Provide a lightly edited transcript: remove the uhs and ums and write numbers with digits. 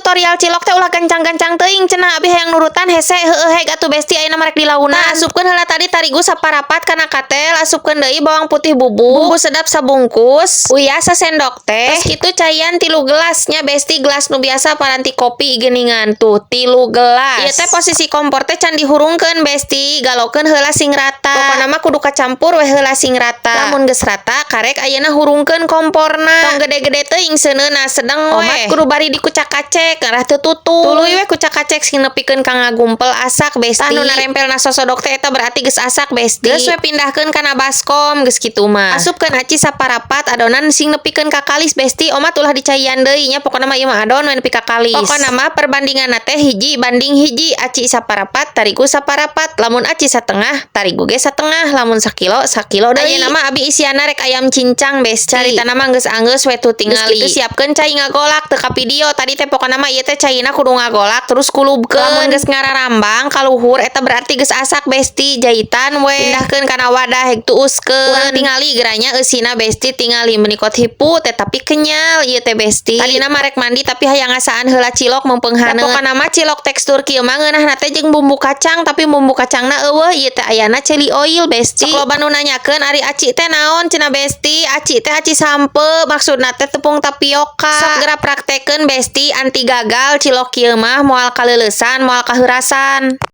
Tutorial cilok teh ulah gancang-gancang teuing cenah, abi hayang nurutan hese. Heueuh, heg atuh, Besti, ayeuna mah rek dilaunan. Tah, asupkeun heula tadi tarigu saparapat kana katel, asupkeun deui bawang putih bubuk, bumbu sedap sabungkus, uyah sasendok teh. Terus kitu caian 3 gelas nya, Besti, gelas nu biasa paranti kopi geuningan tuh, 3 gelas. Ieu teh posisi kompor teh can dihurungkeun, Besti, galokeun heula sing rata. Pokona mah kudu kacampur we heula sing rata. Lamun geus rata, karek ayeuna hurungkeun komporna. Tong gede-gede teuing seuneuna, sedeng we. Omat kudu bari dikucak-kacek ngarah teu tutup. Tuluy we kucak-kacek sing nepikeun ka ngagumpel asak, Besti. Tah, nu narempel na sosodok teh eta berarti geus asak, Besti. Geus we, pindahkeun kana baskom. Geus kitu mah asupkeun aci saparapat, adonan sing nepikeun ka kalis, Besti. Omat ulah dicaian deui nya, pokona mah ieu mah adon we nepi ka kalis. Pokona mah perbandinganna teh 1:1, aci saparapat, tarigu saparapat. Lamun aci satengah, tarigu ge satengah. Lamun sakilo, sakilo deui. Ayeuna mah abi isiana rek ayam cincang, Besti. Caritana mah geus anggeus we tuh tingali. Geus kitu siapkeun cai ngagolak. Teu ka video tadi teh, pokona mah ieu teh caina kudu ngagolak terus kulubkeun. Lamun geus ngararambang ka luhur, eta berarti geus asak, Besti. Jaitan we, pindahkeun kana wadah, heg tuuskeun. Urang tingali geranya eusina, Besti. Tingali meuni kot hipu teh, tapi kenyal ieu teh, Besti. Tadina mah rek mandi, tapi hayang ngasaan heula cilok mumpung haneut. Pokona mah cilok tekstur kieu mah ngeunahna teh jeung bumbu kacang, tapi bumbu kacangna euweuh, ieu teh ayana chili oil, Besti. Sok loba nu nanyakeun ari aci teh naon cenah, Besti. Aci teh aci sampeu, maksudna teh tepung tapioka. Sok geura praktekeun, Besti, anti gagal. Cilok kieu mah moal kaleulesan, moal kaheurasan.